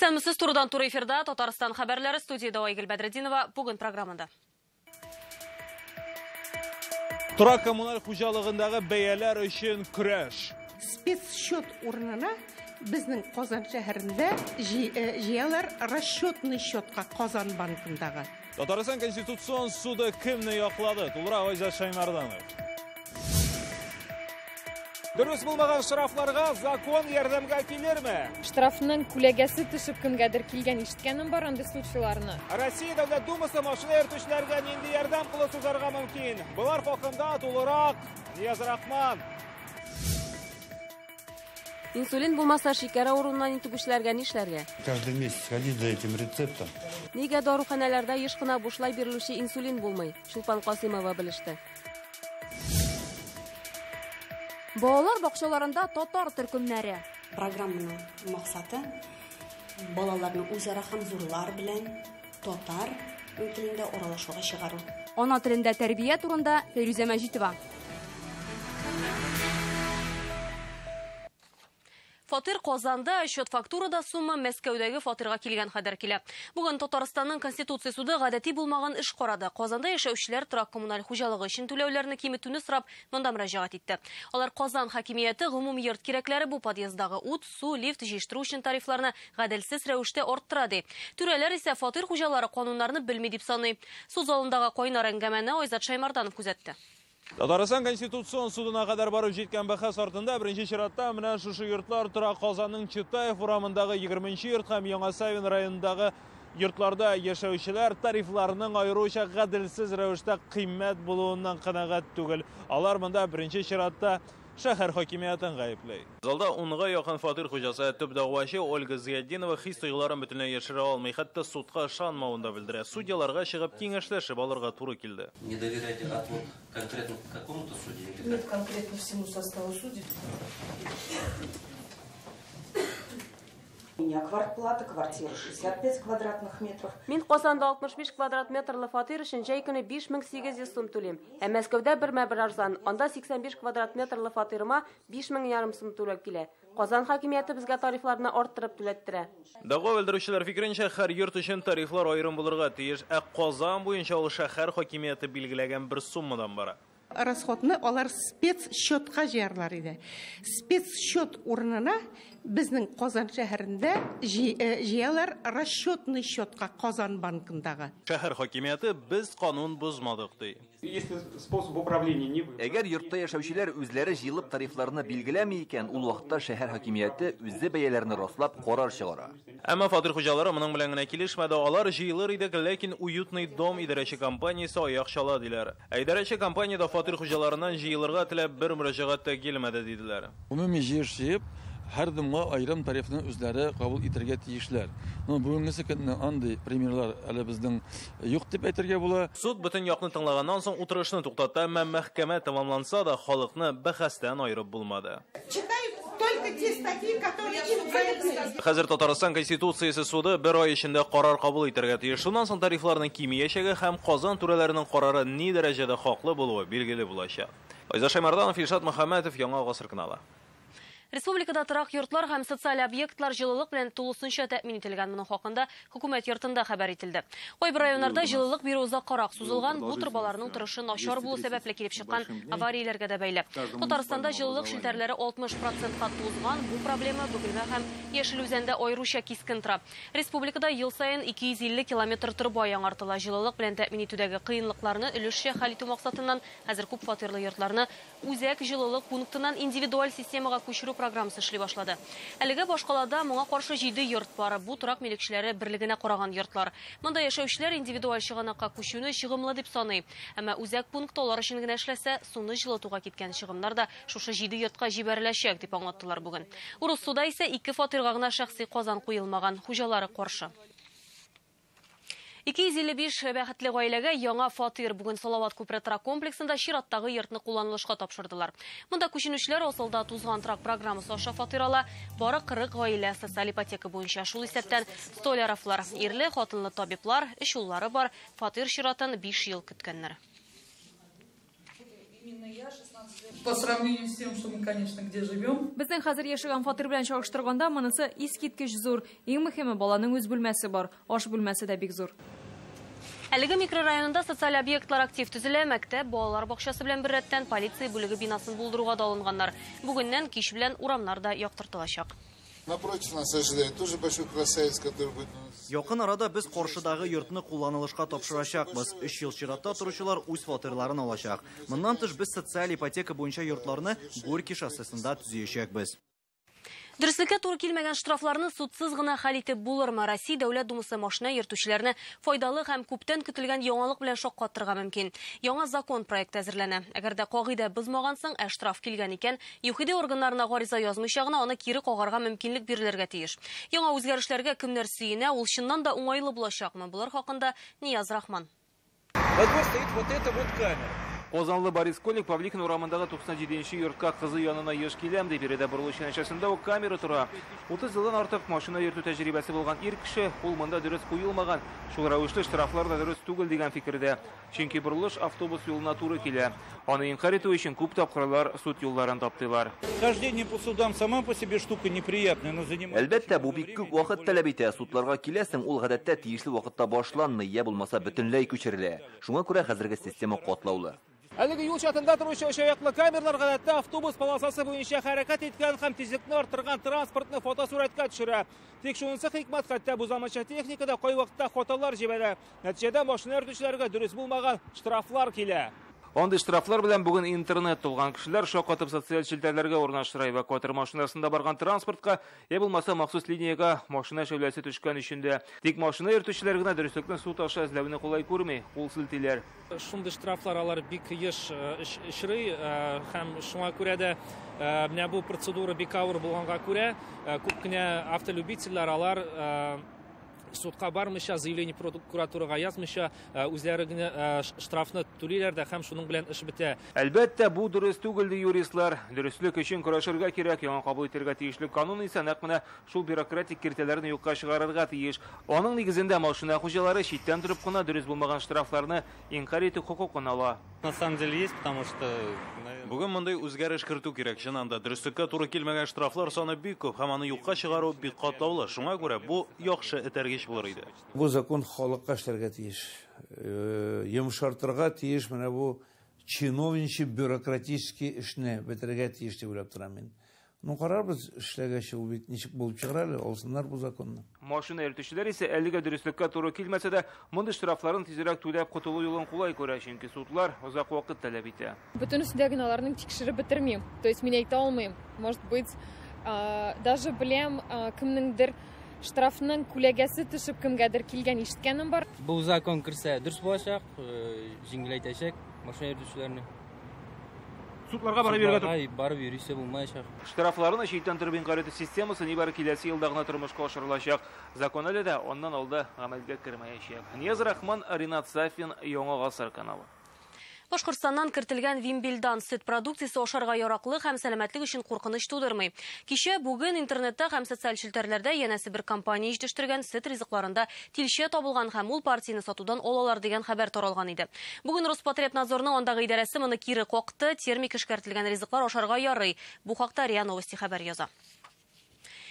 Исәнмесез, турыдан-туры эфирда Татарстан хәбәрләре, студиядә Айгөл Бәдретдинова, бүген программада. Торак коммуналь хуҗалыгындагы бәяләр өчен көрәш. Спецсчет урынына безнең Казан шәһәрендә җыялар расчетный счетка Казан банкындагы. Татарстан Конституцион суды кемне яклады? Тулырак Айзат Шаймарданов. Дөрес булмаган штрафларга закон ярдәмгә килерме? Штрафның күләгәсе төшеп кемгәдер килгән ишеткәнем бар андый случайларны. Россия Дәүләт Думасы машина йөртүчеләргә нинди ярдәм кулы сузарга мөмкин? Болар хакында тулырак Нияз Рахман. Инсулин булмаса, шикәр авыруыннан интегүчеләргә нишләргә? Каждый месяц ходить за этим рецептом. Нигә даруханәләрдә еш кына бушлай бирелүче инсулин булмый? Чулпан Касыймова белеште. Балалар бакчаларында татар төркемнәре. Программаның максаты балаларны үзара һәм зурлар белән татар телендә аралашуга чыгару. Ана телендә тәрбия турында Фәйрүзә Мәҗитова. Фатир Казанда, счет фактурада сумма Мәскәүдәге фатирга килгән хәбәр килә. Бүген Татарстанның Конституция суды гадәти булмаган эш карады. Казанда яшәүчеләр торак коммуналь хуҗалыгы өчен түләүләрне киметүне сорап монда мөрәҗәгать итте. Алар Казан хакимияте гомум йорт кирәкләре бу подъездагы ут, су, лифт җыештыру өчен тарифларны гаделсез рәвештә арттыра ди. Түрәләр исә фатир хуҗалары кануннарны белми дип саный. Суд залындагы кайнар әңгәмәне Айзат Шаймарданов күзәтте. Татарстан Конституцион судына кадәр барып җиткән бәхәс артында беренче чиратта менә шушы йортлар тора. Казанның Читаев урамындагы 20 йорт һәм Яңа Савин районындагы йортларда яшәүчеләр тарифларның аеруча гаделсез рәвештә кыйммәт булуыннан канәгать түгел. Алар монда беренче чиратта шәһәр хакимиятен гаепләй. Залда 10-га якын фатир хуҗасы, төп дәгъвачы Ольга Зиятдинова хис тойгыларын бөтенләй яшерә алмый, хәтта судка ышанмавын да белдерә. Судьяларга чыгып киңәшләшеп алырга туры килде. Не доверяете отвод конкретно какому-то судье? Нет, конкретно всему составу судей. У меня квартплата, квартира 65 квадратных метров. Мин Казанда 65 квадрат метрлы фатир өчен җәй көне 5800 сум түлим. Ә Мәскәүдә бермә-бер арзан. Анда 85 квадрат метрлы фатирыма 5500 сум түләп килә. Казан хакимияте безгә тарифларны арттырып түләттерә. Дәгъва белдерүчеләр фикеренчә, һәр йорт өчен тарифлар аерым булырга тиеш, ә Казан буенча ул шәһәр хакимияте билгеләгән бер суммадан бара. Расходны алар спецсчетка җыярлар иде. Спецсчет урынына безнең Казан шәһәрендә җыялар расчетный счетка Казан банкындагы. Шәһәр хакимияте без канун бозмадык ди. Если способ управления не выбран. Әгәр йортта яшәүчеләр үзләре җыелып тарифларны билгеләми икән, ул вакытта шәһәр хакимияте үзе бәяләрне раслап карар чыгара. Әмма фатир хуҗалары моның белән генә килешмәде. Алар җыелыр идек, ләкин Уютный дом идарәче компаниясе аяк чала диләр. Ә идарәче компаниядә фатир хуҗаларыннан җыелырга теләп бер мөрәҗәгать тә килмәде диделәр. Гомуми җыеш җыеп, һәр домга аерым тарифны үзләре кабул итәргә тиешләр. Но бүгенгесе көнне андый примерлар әле безнең юк дип әйтергә була. Суд бөтен якны тыңлаганнан соң утырышны туктатты, әмма мәхкәмә тәмамланса да халыкны бәхәстән аерып булмады. Читают только те статьи, которые им выгодны. Хәзер Татарстан Конституциясе суды бер ай эчендә карар кабул итәргә тиеш. Шуннан соң тарифларның кимиячәге һәм Казан түрәләренең карары ни дәрәҗәдә хаклы булуы билгеле булачак. Айзат Шаймарданов, Илшат Мөхәммәтов, Яңа Гасыр каналы. Республикада торак йортлар һәм социаль объектлар җылылык белән тулысынча тәэмин ителгән. Моның хакында хөкүмәт йортында хәбәр ителде. Кайбер районнарда җылылык бирү озаккарак сузылган, бу торбаларның торышы начар булу сәбәпле килеп чыккан аварияләргә дә бәйле. Татарстанда җылылык челтәрләре 60%-ка тузган. Бу проблема Бөгелмә һәм Яшел Үзәндә аеруча кискен тора. Республикада ел саен 250 километр торба яңартыла. Җылылык белән тәэмин итүдәге кыенлыкларны өлешчә хәл итү максатыннан хәзер күп фатирлы йортларны үзәк җылылык пунктыннан индивидуаль системага күчерү программасы эшли башлады. Әлегә башкалада моңа каршы 7 йорт бар. Бу торак милекчеләре берлегенә караган йортлар. Монда яшәүчеләр индивидуаль чыганакка күчүне чыгымлы дип саный. Әмма үзәк пункт алар өчен генә эшләсә, суны җылытуга киткән чыгымнар да шушы 7 йортка җибәреләчәк дип аңлаттылар бүген. Урыссуда исә 2 фатирга гына шәхси казан куелмаган, хуҗалары каршы. 255 бәхетле гаиләгә яңа фатир. Бүген Салават күпере торак комплексында чираттагы йортны кулланылышка тапшырдылар. Монда күченүчеләр асылда тузган торак программасы аша фатир ала. Бары 40 гаилә социаль ипотека буенча, шул исәптән Столяровлар, ирле, хатынлы табиблар, өч уллары бар. Фатир чиратын 5 ел көткәннәр. По сравнению с тем, что мы, конечно, где живем. Безнең хәзер яшәгән фатир белән чагыштырганда монысы искиткеч зур. Иң мөһиме, баланың үз бүлмәсе бар. Аш бүлмәсе дә бик зур. Әлеге микрорайонында социаль объектлар актив төзелә. Мәктәп, балалар бакчасы белән беррәттән полиция бүлеге бинасын булдыруга да алынганнар. Бүгеннән кич белән урамнар да яктыртылачак. Напротив нас ожидает тоже большой красавец, который будет... Якын арада без каршыдагы йортны кулланылышка тапшырачакбыз. 3 ел чиратта торучылар үз фатирларын алачак. Моннан тыш без социаль ипотека буенча йортларны Горький шоссесында төзиячәкбез. Дөреслеккә туры килмәгән штрафларны судсыз гына хәл итеп булырмы? Россия Дәүләт Думасы машина йөртүчеләрне файдалы һәм күптән көтелгән яңалык белән шаккатырга мөмкин. Яңа закон проекты әзерләнә. Әгәр дә кагыйдә бозмагансың, ә штраф килгән икән, ЮХИДИ органнарына гариза язмыйча гына аны кире кагарга мөмкинлек бирелергә тиеш. Яңа үзгәрешләргә кемнәр сөенә, ул чыннан да уңайлы булачакмы? Булар хакында Нияз Рахман. Во двор стоит вот эта вот камера. Казанлы Борис Колик Павликин урамындагы 97нче йортка кызы янына еш киләм ди. Биредә борылыш янәшәсендә үк камера тора. 30 елдан артык машина йөртү тәҗрибәсе булган ир кеше, ул монда дөрес куелмаган. Шул рәвешле штрафлар да дөрес түгел дигән фикердә. Чөнки борылыш автобус юлына туры килә. Аны инкар итү өчен күп тапкырлар суд юлларын таптыйлар. Хождение по судам сама по себе штука неприятная, но занимает. Әлбәттә, бу бик күп вакыт таләп итә. Судларга киләсең, ул гадәттә тиешле вакытта башланмый, я булмаса бөтенләй күчерелә. Шуңа күрә хәзерге система катлаулы. Әлеге юл чатында торучы өч аяклы камералар гадәттә автобус полосасы буенча хәрәкәт иткән һәм тизлекне арттырган транспортны фотосурәткә төшерә. Тик шунысы хикмәт, хәтта бу заманча техникада кайвакытта хаталар җибәрә. Нәтиҗәдә машина йөртүчеләргә дөрес булмаган штрафлар килә. Андый штрафлар белән бүген интернет тулган кешеләр шаккатып социаль челтәрләргә урнаштыра. Эвакуатор машинасында барган транспортка, я булмаса махсус линиягә машина шәүләсе төшкән өчен дә. Тик машина йөртүчеләр генә дөреслекне суд аша эзләүне кулай күрми, кул селтиләр. Шундый штрафлар алар бик еш очрый, һәм шуңа күрә дә менә бу процедура бик авыр булганга күрә, күп кенә автолюбительләр алар судка бармыйча, заявление прокуратурага язмыйча, үзләре генә штрафны түлиләр дә һәм шуның белән эш бетә. Әлбәттә, бу дөрес түгел ди юристлар. Дөреслек өчен көрәшергә кирәк. Яңа кабул итәргә тиешле канун исә нәкъ менә шул бюрократик киртәләрне юкка чыгарырга тиеш. Аның нигезендә машина хуҗалары читтән торып кына дөрес булмаган штрафларны инкарь итү хокукын ала. На самом деле есть, потому что бүген мондый үзгәреш кертү кирәк. Чыннан да дөреслеккә туры килмәгән штрафлар саны бик күп һәм аны юкка чыгару бик катлаулы. Шуңа күрә бу яхшы этәргеч булыр иде. Бу закон халыкка эшләргә тиеш, йомшартырга тиеш, менә бу чиновничий бюрократический эшне бетерергә тиеш дип уйлап торам мин. Ну, карарбыз, эшләгәч ул бит ничек булып чыгар әле, алсыннар бу законны. Машина йөртүчеләр исә әлегә дөреслеккә туры килмәсә дә, мондый штрафларын тизрәк түләп котылу юлын кулай күрә, чөнки судлар озак вакыт таләп итә. Бөтенесен генә аларның тикшереп бетермим. То есть мин әйтә алмыйм. Может быть, даже беләм, кемнеңдер штрафның күләгәсе төшеп кемгәдер килгән ишеткәнем бар. Бу закон керсә дөрес булачак, җиңеләйтәчәк машина йөртүчеләрне. Судларга барып йөрергә туры. Барып йөрисе булмаячак. Штрафларны читтән торып инкарь итү системасы нибары киләсе елда гына тормышка ашырылачак. Закон әле дә аннан алда гамәлгә кермәячәк. Нияз Рахман, Ринат Сафин, Яңа Гасыр каналы. Башкортстаннан кертелгән Вимбелдан сөт продукциясе ашарга яраклы һәм сәламәтлек өчен куркыныч тудырмый. Кичә бүген интернетта һәм социаль челтәрләрдә янәсе бер компания җитештергән сөт ризыкларында тилчә табылган һәм ул партияне сатудан алалар дигән хәбәр таралган иде. Бүген Роспотребнадзорның андагы идарәсе моны кире какты, термик эшкәртелгән ризыклар ашарга ярый. Бу хакта РИА Новости хәбәр яза.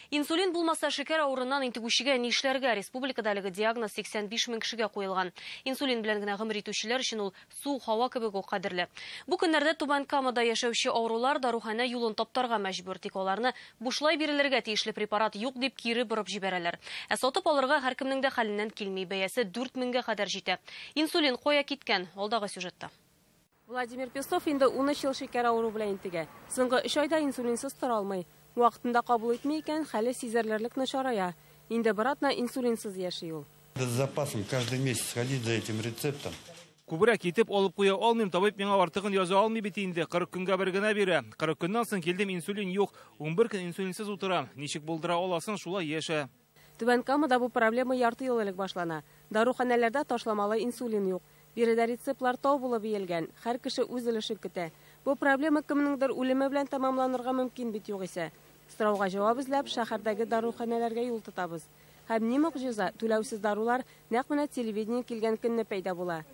Инсулин булмаса шикәр авырыннан интегүчегә нишләргә? Республикада әлеге диагноз 85 мең кешегә куелган. Инсулин белән генә гомер итүчеләр өчен ул су, һава кебек үк кадерле. Бу көннәрдә Түбән Камада яшәүче авырулар даруханә юлын таптарга мәҗбүр. Тик аларны бушлай бирелергә тиешле препарат юк дип кире борып җибәрәләр. Ә сатып алырга һәркемнең дә хәленнән килми. Бәясе 4000гә кадәр җитә. Инсулин кая киткән? Алдагы сюжетта. Владимир Пестов инде 13 ел шикәр авыру белән интегә. Соңгы 3 айда инсулинсыз тора алмый. Вакытында кабул итми икән, хәле сизелерлек начарая. Инде бер атна инсулинсыз яши ул. С запасом каждый месяц ходить за этим рецептом. Күбрәк итеп алып куя алмыйм, табиб миңа артыгын яза алмый бит инде. 40 көнгә бер генә бирә. 40 көннән соң килдем, инсулин юк. 11 көн инсулинсыз утырам. Ничек булдыра аласың, шулай яшә. Түбән Камада бу проблема ярты ел элек башлана. Даруханәләрдә ташламалы инсулин юк. Биредә рецептлар тау булып иелгән. Һәр кеше үз өлешен көтә. Бу проблема кемнеңдер үлеме белән тәмамланырга мөмкин бит югыйсә. Сорауга җавап эзләп шәһәрдәге даруханәләргә юл тотабыз. Һәм ни могҗиза, түләүсез дарулар нәкъ менә телевидение килгән көнне пәйда була.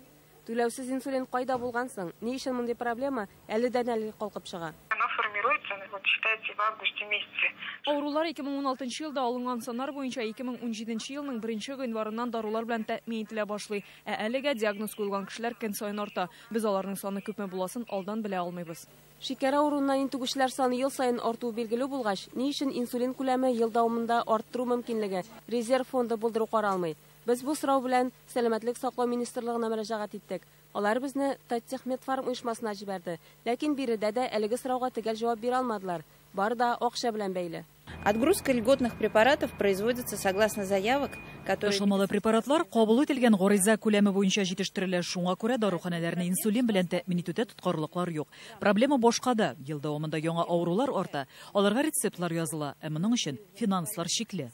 Түләүсез инсулин кайда булган соң? Ни өчен мондый проблема әледән-әле калкып чыга? Она формируется, вот считайте, в августе месяце. Авырулар 2016 елда алынган саннар буенча 2017 елның 1 гыйнварыннан дарулар белән тәэмин ителә башлый. Ә әлегә диагноз куелган кешеләр көн саен арта. Без аларның саны күпме буласын алдан белә алмыйбыз. Шикәр авыруыннан интегүчеләр саны ел саен артуы билгеле булгач, ни өчен инсулин күләме ел дәвамында арттыру мөмкинлеге, резерв фонды булдыру каралмый? Без бу сорау белән Сәламәтлек саклау министрлыгына мөрәҗәгать иттек. Алар безне Таттехмедфарм оешмасына җибәрде. Ләкин биредә дә әлеге сорауга төгәл җавап бирә алмадылар. Бар да акча белән бәйле. Отгрузка льготных препаратов производится согласно заявок, которые... Ташламалы препаратлар кабул ителгән гариза күләме буенча җитештерелә. Шуңа күрә даруханәләрне инсулин белән тәэмин итүдә тоткарлыклар юк. Проблема башкада. Ел дәвамында яңа авырулар арта. Аларга рецептлар языла, ә моның өчен финанслар чикле.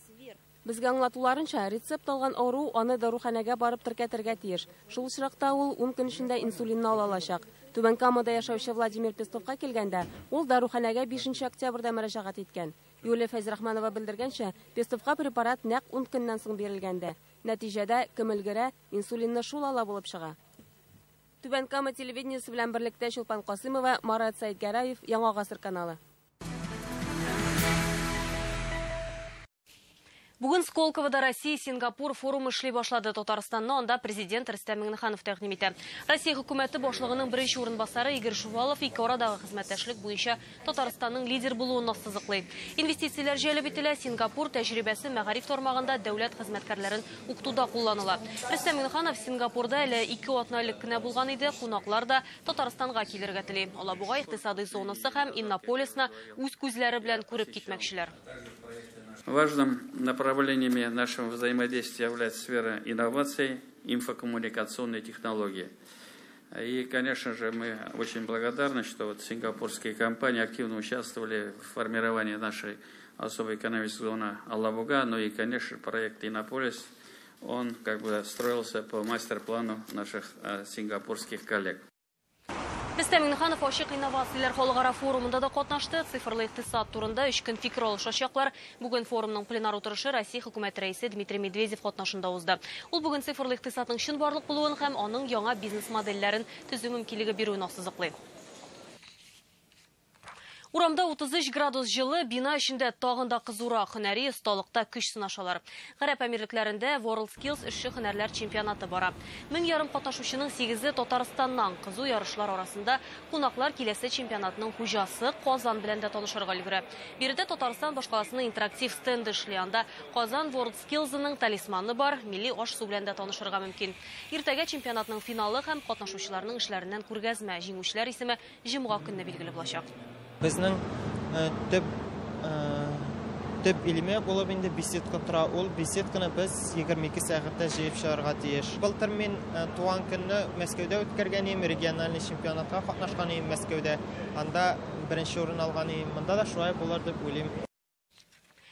Безгә аңлатуларынча, рецепт алган авыру аны даруханәгә барып теркәтергә тиеш. Шул очракта ул 10 көн эчендә инсулинны ала алачак. Түбән Камада яшәүче Владимир Пестовка килгәндә, ул даруханәгә 5 октябрьдә мөрәҗәгать иткән. Юлия Фәйзрахманова белдергәнчә, Пестовка препарат нәкъ 10 көннән соң бирелгәндә. Нәтиҗәдә кем өлгерә, инсулинны шул ала булып чыга. Түбән Кама телевидениесе белән берлектә Чулпан Касымова, Марат Сәйдгәрәев, Яңа Гасыр каналы. Бүген Сколковода Россия-Сингапур форумы эшли башлады. Татарстанны анда президент Рөстәм Миңнеханов тәкъдим итә. Россия хөкүмәте башлыгының беренче урынбасары Игорь Шувалов ике арадагы хезмәттәшлек буенча Татарстанның лидер булуын ассызыклый. Инвестицияләр җәлеп ителә, Сингапур тәҗрибәсе мәгариф тармагында дәүләт хезмәткәрләрен укытуда кулланыла. Рөстәм Миңнеханов Сингапурда әле 2 атна элек кенә булган иде, кунаклар да Татарстанга килергә тели. Алабуга икътисадый зонасы һәм Иннополисны үз күзләре белән күреп китмәкчеләр. Важным направлениями нашего взаимодействия является сфера инноваций, инфокоммуникационные технологии. И, конечно же, мы очень благодарны, что вот сингапурские компании активно участвовали в формировании нашей особой экономической зоны Алабуга. Ну и, конечно, проект «Иннополис», он как бы строился по мастер-плану наших сингапурских коллег. Рөстәм Миңнеханов ачык инновацияләр халыкара форумында да катнашты. Цифрлы икътисад турында 3 көн фикер алышачаклар. Бүген форумның пленар утырышы Россия хөкүмәте рәисе Дмитрий Медведев катнашында узды. Ул бүген цифрлы икътисадның чынбарлык булуын һәм аның яңа бизнес модельләрен төзү мөмкинлеге бирүен ассызыклый. Урамда 33 градус җылы, бина эчендә тагын да кызурак, һөнәри осталыкта көч сынашалар. Гарәп Әмирлекләрендә WorldSkills эшче һөнәрләр чемпионаты бара. 1500 катнашучының 8-е Татарстаннан. Кызу ярышлар арасында кунаклар киләсе чемпионатның хуҗасы Казан белән дә танышырга өлгерә. Биредә Татарстан башкаласының интерактив стенды эшли. Анда Казан WorldSkills'ының талисманы бар, милли аш-су белән дә танышырга мөмкин. Иртәгә чемпионатның финалы һәм катнашучыларның эшләреннән күргәзмә, җиңүчеләр исеме җомга көнне билгеле булачак. Безнең төп элемент булып инде беседка тора. Ул беседканы без 22 сәгатьтә җыеп чыгарга тиеш. Былтыр мин туган көнне Мәскәүдә үткәргән идем, региональный чемпионатка катнашкан идем Мәскәүдә. Анда беренче урын алган идем. Монда да шулай булыр дип уйлыйм.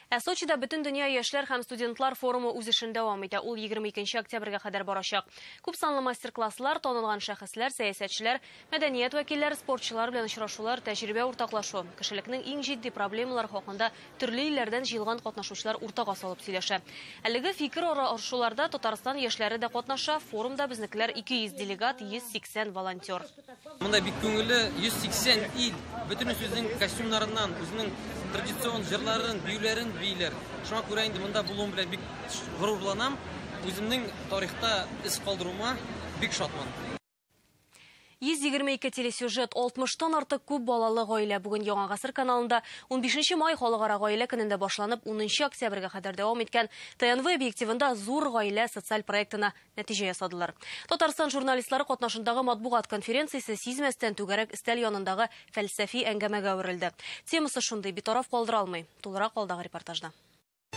Ә Сочида бөтен дөнья яшьләр һәм студентлар форумы үз эшен дәвам итә. Ул 22 октябрьгә кадәр барачак. Күп санлы мастер-класслар, танылган шәхесләр, сәясәтчеләр, мәдәният вәкилләре, спортчылар белән очрашулар, тәҗрибә уртаклашу, кешелекнең иң җитди проблемалары хакында төрле илләрдән җыелган катнашучылар уртага салып сөйләшә. Әлеге фикер алышуларда Татарстан яшьләре дә катнаша. Форумда безнекеләр 200 делегат, 180 волонтер. Монда бик күңелле, 180 ил бөтенесе үзенең костюмнарыннан, үзенең традицион җырларын, биюләрен бийләр. Шуңа күрә инде монда булуым белән бик горурланам. Үземнең тарихта эз калдыруыма бик шатмын. 122 телесюжет, 60-тан артык күп балалы гаилә. Бүген Яңа Гасыр каналында 15 май халыкара гаилә көнендә башланып, 10 октябрьгә кадәр дәвам иткән ТНВ объективында зур гаилә социаль проектына нәтиҗә ясадылар. Татарстан журналистлары катнашындагы матбугат конференциясе сизмәстән түгәрәк өстәл янындагы фәлсәфи әңгәмәгә әверелде. Темасы шундый, битараф калдыра алмый. Тулырак алдагы репортажда.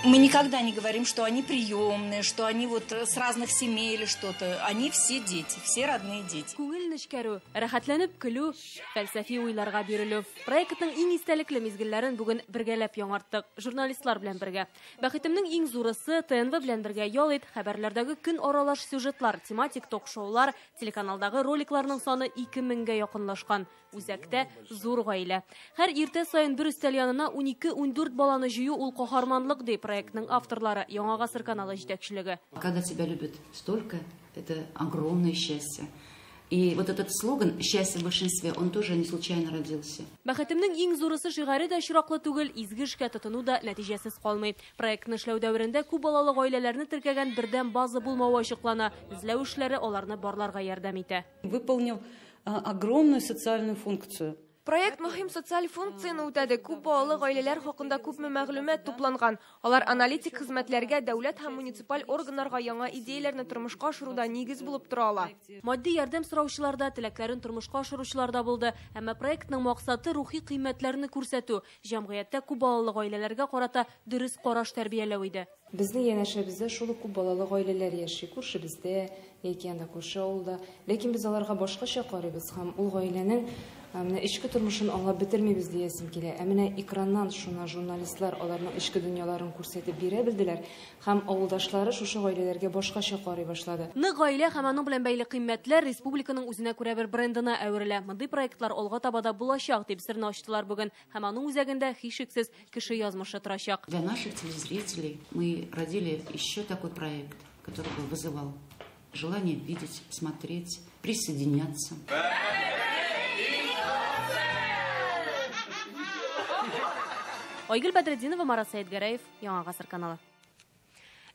Мы никогда не говорим, что они приемные, что они вот с разных семей или что-то. Они все дети, все родные дети. Күңел нечкәрү, рәхәтләнеп көлү, фәлсәфи уйларга бирелү. Проектның иң истәлекле мизгелләрен бүген бергәләп яңарттык, журналистлар белән бергә. Бәхетемнең иң зурысы ТНВ белән бергә ял ит, хәбәрләрдәге көн аралаш сюжетлар, тематик ток-шоулар, телеканалдагы роликларның саны 2000гә якынлашкан. Үзәктә зур гаилә. Һәр иртә саен бер өстәл янына 12-14 баланы җыю ул каһарманлык ди проектның авторлары, Яңа Гасыр каналы җитәкчелеге. Когда тебя любят столько, это огромное счастье. И вот этот слоган «Счастье в большинстве», он тоже не случайно родился. Бәхетемнең иң зурысы шигаре дә очраклы түгел, изге эшкә тотыну да нәтиҗәсез калмый. Проектны эшләү дәверендә күп балалы гаиләләрне теркәгән бердәм база булмавы ачыклана. Эзләү эшләре аларны барларга ярдәм итә. Выполнил огромную социальную функцию. Проект мөһим социаль функцияне үтәде. Күп балалы гаиләләр хакында күпме мәгълүмат тупланган. Алар аналитик хезмәтләргә, дәүләт һәм муниципаль органнарга яңа идеяләрне тормышка ашыруда нигез булып тора ала. Матди ярдәм сораучылар да, теләкләрен тормышка ашыручылар да булды. Әмма проектның максаты рухи кыйммәтләрне күрсәтү, җәмгыятьтә күп балалы гаиләләргә карата дөрес караш тәрбияләү иде. Безнең янәшәбездә шул ук күп балалы гаиләләр яши, күршебездә яки анда күрше авылда. Ләкин без аларга башкача карыйбыз һәм ул гаиләнең менә эчке тормышын аңлап бетермибез диясем килә. Ә менә экраннан шуна журналистлар аларның эчке дөньяларын күрсәтеп бирә белделәр һәм авылдашлары шушы гаиләләргә башкача карый башлады. Нык гаилә һәм аның белән бәйле кыйммәтләр республиканың үзенә күрә бер брендына әверелә. Мондый проектлар алга таба да булачак дип серне ачтылар бүген. Һәм аның үзәгендә һичшиксез кеше язмышы торачак. Для наших телезрителей мы родили еще такой проект, который бы вызывал желание видеть, смотреть, присоединяться. Айгөл Бәдретдинова, Марат Сәетгәрәев, Яңа Гасыр каналы.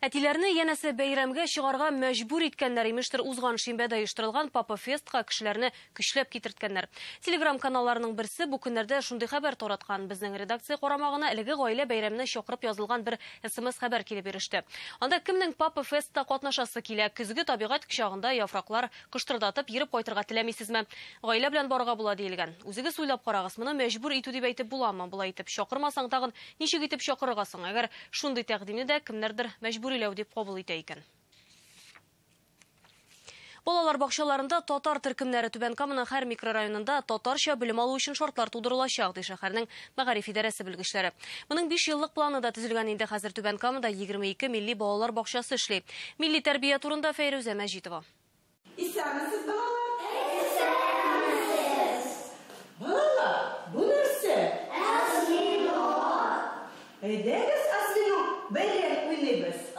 Әтиләрне янәсе бәйрәмгә чыгарга мәҗбүр иткәннәр имештер узган шимбәдә оештырылган Папа Фестка кешеләрне көчләп китерткәннәр. Телеграм каналларының берсе бу көннәрдә шундый хәбәр тараткан. Безнең редакция карамагына әлеге гаилә бәйрәменә чакырып язылган бер СМС хәбәр килеп иреште. Анда кемнең Папа Фестта катнашасы килә, көзге табигать кочагында яфраклар кыштырдатып йөреп кайтырга теләмисезме? Гаилә белән барырга була диелгән. Үзегез уйлап карагыз, моны мәҗбүр итү дип әйтеп буламы? Болай итеп чакырмасаң тагын ничек итеп чакырырга соң? Әгәр шундый тәкъдимне дә кемнәрдер мәҗбүриләү дип кабул итә икән. Балалар бакчаларында татар төркемнәре Түбән Каманың һәр микрорайонында татарча белем алу өчен шартлар тудырылачак, ди шәһәрнең мәгариф идарәсе белгечләре. Моның 5 еллык планы да төзелгән инде. Хәзер Түбән Камада 22 милли балалар бакчасы эшли. Милли тәрбия турында Фәйрүзә Мәҗитова. Исәнмесез, балалар? Исәнмесез. Балалар, бу нәрсә? Осьминог. Әйдәгез, осьминог бәйрәм уйныйбыз.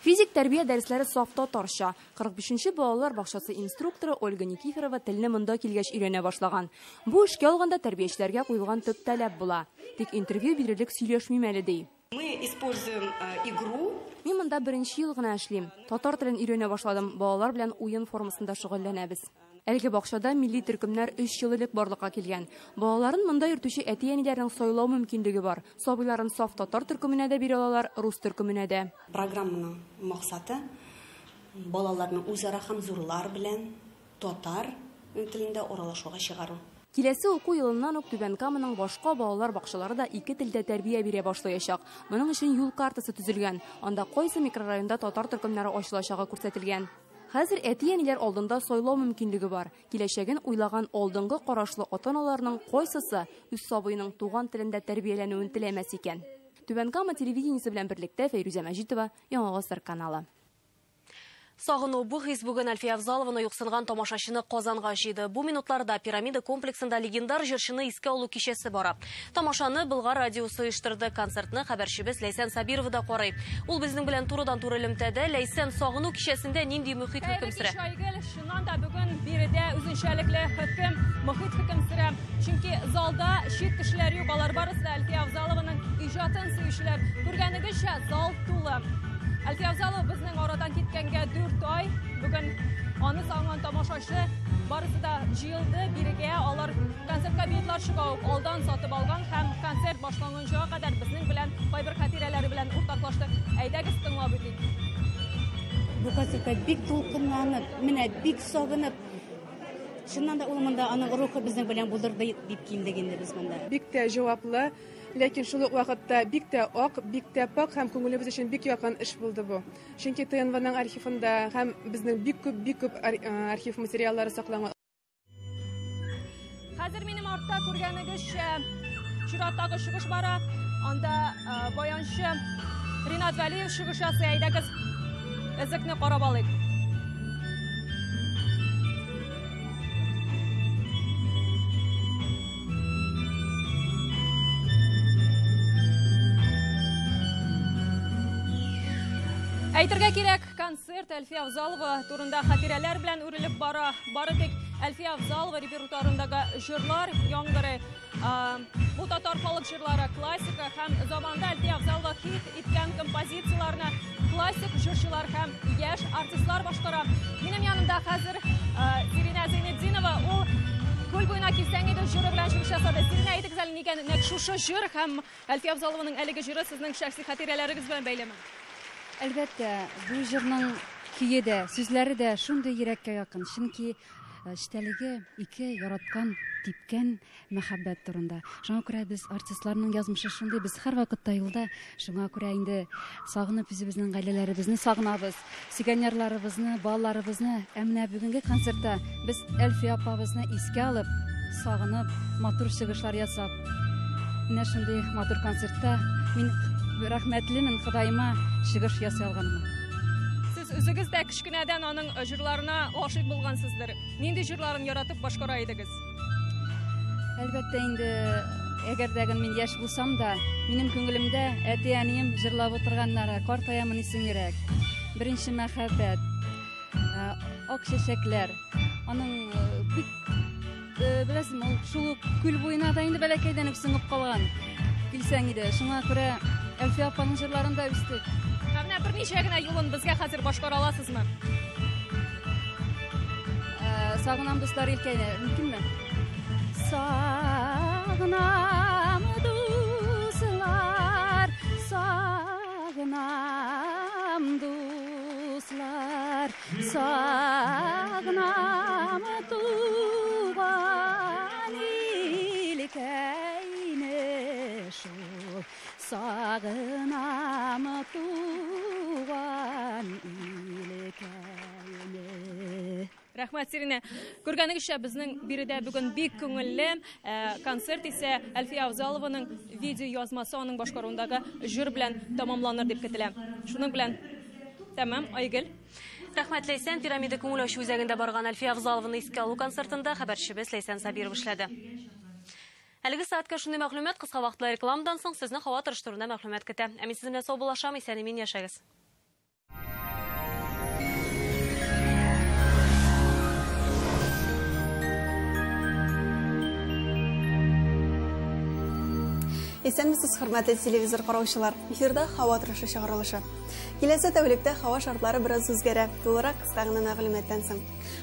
Физик тәрбия дәресләре саф татарча. 45-нче балалар бакчасы инструкторы Ольга Никифорова телне монда килгәч өйрәнә башлаган. Бу эшкә алганда тәрбиячеләргә куелган төп таләп була. Тик интервью бирерлек сөйләшмим әле ди. Мы используем игру. Мин монда беренче ел гына эшлим. Татар телен өйрәнә башладым. Балалар белән уен формасында шөгыльләнәбез. Әлеге бакчада милли төркемнәр 3 ел элек барлыкка килгән. Балаларын монда йөртүче әти-әниләрнең сайлау мөмкинлеге бар. Сабыйларын саф татар төркеменә дә бирә алалар, рус төркеменә дә. Программаның максаты балаларны үзара һәм зурлар белән татар телендә аралашуга чыгару. Киләсе уку елыннан ук Түбән Каманың башка балалар бакчалары да ике телдә тәрбия бирә башлаячак. Моның өчен юл картасы төзелгән. Анда кайсы микрорайонда татар төркемнәре ачылачагы күрсәтелгән. Хәзер әти-әниләр алдында сайлау мөмкинлеге бар. Киләчәген уйлаган алдынгы карашлы ата-аналарның кайсысы үз сабыеның туган телендә тәрбияләнүен теләмәс икән? Түбән Кама телевидениесе белән берлектә Фәйрүзә Мәҗитова, Яңа Гасыр каналы. Сагыну бу хис бүген Әлфия Авзалованы юксынган тамашачыны Казанга җыйды. Бу минутларда Пирамида комплексында легендар җырчыны искә алу кичәсе бара. Тамашаны Болгар радиосы оештырды. Концертны хәбәрчебез Ләйсән Сабирова да карый. Ул безнең белән турыдан-туры элемтәдә. Ләйсән, сагыну кичәсендә нинди мөхит хөкем сөрә? Чыннан да бүген биредә үзенчәлекле хөкем, мөхит хөкем сөрә. Чөнки залда чит кешеләр юк, алар барысы да Әлфия Авзалованың иҗатын сөючеләр. Күргәнегезчә, зал тулы. Әлфия Авзалова безнең арадан киткәнгә 4 ай. Бүген аны сагынган тамашачы барысы да җыелды бирегә. Алар концертка билетлар чыга ук алдан сатып алган һәм концерт башланганчыга кадәр безнең белән кайбер хатирәләре белән уртаклашты. Әйдәгез тыңлап үтик. Бу концертка бик дулкынланып, менә бик сагынып, чыннан да ул монда аның рухы безнең белән булдырды дип килдек инде без монда. Бик тә җаваплы, ләкин шул ук вакытта бик тә ак, бик тә пак һәм күңелебез өчен бик якын эш булды бу. Чөнки ТНВның архивында һәм безнең бик күп архив материаллары сакланган. Хәзер минем артта күргәнегезчә чираттагы чыгыш бара. Анда баянчы Ринат Вәлиев чыгыш ясый. Әйдәгез, эзекне карап алыйк. Әйтергә кирәк, Концерт Әлфия Авзалова турында хатирәләр белән үрелеп бара. Бары тик Әлфия Авзалова репертуарындагы җырлар яңгырый. Бу татар халык җырлары, классика һәм заманда Әлфия Авзалова хит иткән композицияләрне классик җырчылар һәм яшь артистлар башкара. Минем янымда хәзер Сиринә Зәйнетдинова, ул Күл буена килсәң иде җыры белән чыгыш ясады. Сиринә, әйтегез әле, нигә нәкъ шушы җыр һәм Әлфия Авзалованың әлеге җыры сезнең шәхси хатирәләрегез белән бәйлеме? Әлбәттә, бу җырның көе дә, сүзләре дә шундый йөрәккә якын, чөнки эчтәлеге ике яраткан, типкән мәхәббәт турында. Шуңа күрә без артистларның язмышы шундый, без һәрвакытта юлда. Шуңа күрә инде сагынып үзебезнең гаиләләребезне сагынабыз, сөйгән ярларыбызны, балаларыбызны. Ә менә бүгенге концертта без Әлфия апабызны искә алып, сагынып, матур чыгышлар ясап, менә шундый матур концертта мин рәхмәтлемен Ходаема чыгыш ясый алганыма. Сез үзегез дә кечкенәдән аның җырларына гашыйк булгансыздыр. Нинди җырларын яратып башкара идегез? Әлбәттә инде, әгәр дә мин яшь булсам да, минем күңелемдә әти-әнием җырлап утырганнары, картаямын исең йөрәк, беренче мәхәббәт, ак чәчәкләр. Аның бик беләсезме, ул шул ук күл буена да инде бәләкәйдән үк сеңеп калган. Килсәң иде. Шуңа күрә Әлфия апаның җырларында үстек. Ә менә берничә генә юлын безгә хәзер башкара аласызмы? Сагынам дуслар илкәйне, мөмкинме? Сагынам дуслар, сагынам дуслар, сагынам туган илкәйне шул, сагынам туган илкәйне. Рәхмәт, Сиринә. Күргәнегезчә, безнең биредә бүген бик күңелле. Концерт исә Әлфия Авзалованың видео язмасы аның башкаруындагы җыр белән тәмамланыр дип көтелә. Шуның белән тәмам, Айгөл. Рәхмәт, Ләйсән. Пирамида күңел ачу үзәгендә барган Әлфия Авзалованы искә алу концертында хәбәрчебез Ләйсән Сабиров эшләде. Әлеге сәгатькә шундый мәгълүмат, кыска вакытлы рекламадан соң сезне һава торышы турында мәгълүмат көтә. Ә мин сезнең белән саубуллашам, исән-имин яшәгез. Исәнмесез, хөрмәтле телевизор караучылар. Эфирда һава торышы чыгарылышы. Киләсе тәүлектә һава шартлары бераз үзгәрә. Тулырак кыска гына мәгълүматтан соң.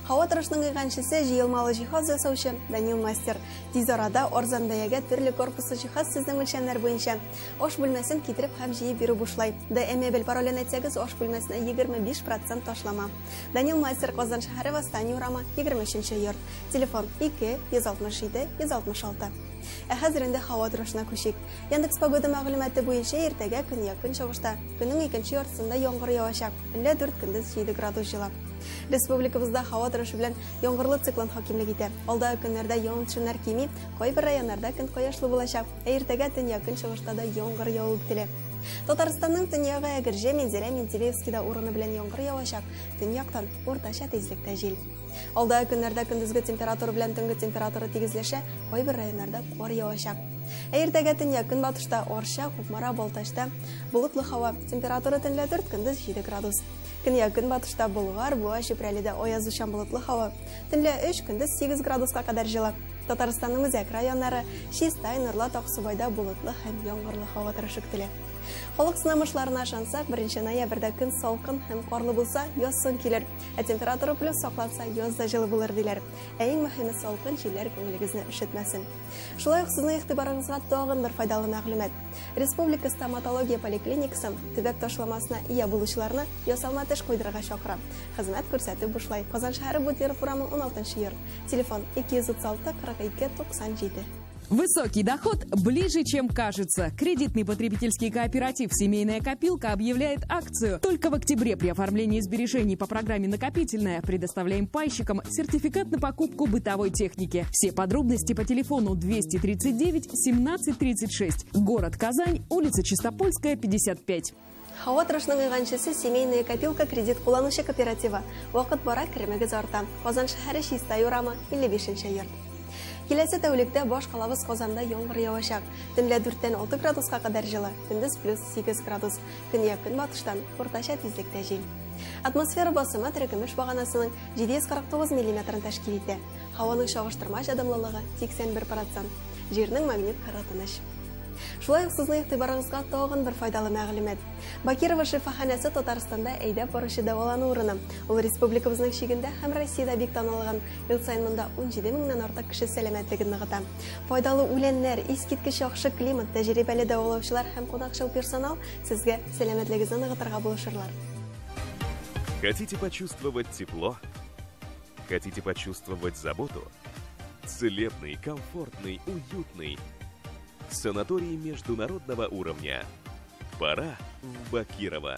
Һава торышының иганчесе җыелмалы җиһаз ясаучы Данил Мастер. Тиз арада арзан бәягә төрле корпуслы җиһаз сезнең үлчәмнәр буенча. Аш бүлмәсен китереп һәм җыеп бирү бушлай. ДМ Мебель паролен әйтсәгез, аш бүлмәсенә 25% ташлама. Данил Мастер, Казан шәһәре, Восстание урамы, 23 йорт. Телефон 2 167 166. Ә хәзер инде һава торышына күчик. Яндекс Погода мәгълүматы буенча иртәгә көньяк-көнчыгышта, көннең икенче яртысында яңгыр явачак. Төнлә 4, көндез 7 градус җылы. Республикабызда һава торышы белән яңгырлы циклон хакимлек итә. Алдагы көннәрдә явым-төшемнәр кими, кайбер районнарда көн кояшлы булачак. Ә иртәгә төньяк-көнчыгышта да яңгыр яву көтелә. Татарстанның төньягы Әгерҗе, Минзәлә, Менделеевскида урыны белән яңгыр явачак. Төньяктан уртача тизлектә җил. Алдагы көннәрдә көндезге температура белән төнге температура тигезләшә, кайбер районнарда кар явачак. Ә иртәгә төньяк-көнбатышта Арча, Кукмара, Балтачта болытлы һава. Температура төнлә 4, көндез 7 градус. Көньяк-көнбатышта Болгар, Буа, Чүпрәледә аязучан болытлы һава. Төнлә 3, көндез 8 градуска кадәр җылы. Татарстанның үзәк районнары Чистай, Нурлат, Аксубайда болытлы һәм яңгырлы һава торышы көтелә. Халык сынамышларына ышансак, 1 ноябрьдә көн салкын һәм карлы булса, яз соң килер. Ә температура плюс сакланса, яз да җылы булыр диләр. Ә иң мөһиме, салкын җилләр күңелегезне өшетмәсен. Шулай ук сезнең игътибарыгызга тагын бер файдалы мәгълүмат. Республика стоматология поликлиникасы төбәк ташламасына ия булучыларны ясалма теш куйдырырга чакыра. Хезмәт күрсәтү бушлай. Казан шәһәре Бутлеров урамы 16 йорт. Телефон 236 42 97. Высокий доход ближе, чем кажется. Кредитный потребительский кооператив «Семейная копилка» объявляет акцию. Только в октябре при оформлении сбережений по программе «Накопительная» предоставляем пайщикам сертификат на покупку бытовой техники. Все подробности по телефону 239 17 36. Город Казань, улица Чистопольская, 55. Һава торышының иганчесе «Семейная копилка» кредит кулланучы кооперативы. Вакыт бара, керемегез арта. Казан шәһәре, Чистай урамы, 55 йорт. Киләсе тәүлектә баш калабыз Казанда яңгыр явачак. Төнлә 4-тән 6 градуска кадәр җылы, көндез плюс 8 градус. Көньяк-көнбатыштан уртача тизлектә җил. Атмосфера басымы терекөмеш баганасының 749 миллиметрын тәшкил итә. Һаваның чагыштырмача дымлылыгы 81%. Җирнең магнит кыры тыныч. Шулай ук сезнең игътибарыгызга тагын бер файдалы мәгълүмат. Бакирова шифаханәсе Татарстанда әйдәп баручы дәвалану урыны. Ул республикабызның чигендә һәм Россиядә бик танылган. Ел саен монда 17 меңнән артык кеше сәламәтлеген ныгыта. Файдалы үләннәр, искиткеч яхшы климат, тәҗрибәле дәвалаучылар һәм кунакчыл персонал сезгә сәламәтлегегезне ныгытырга булышырлар. Хотите почувствовать тепло? Хотите почувствовать заботу? Целебный, комфортный, уютный. Санаторий международного уровня. Пора в Бакирово.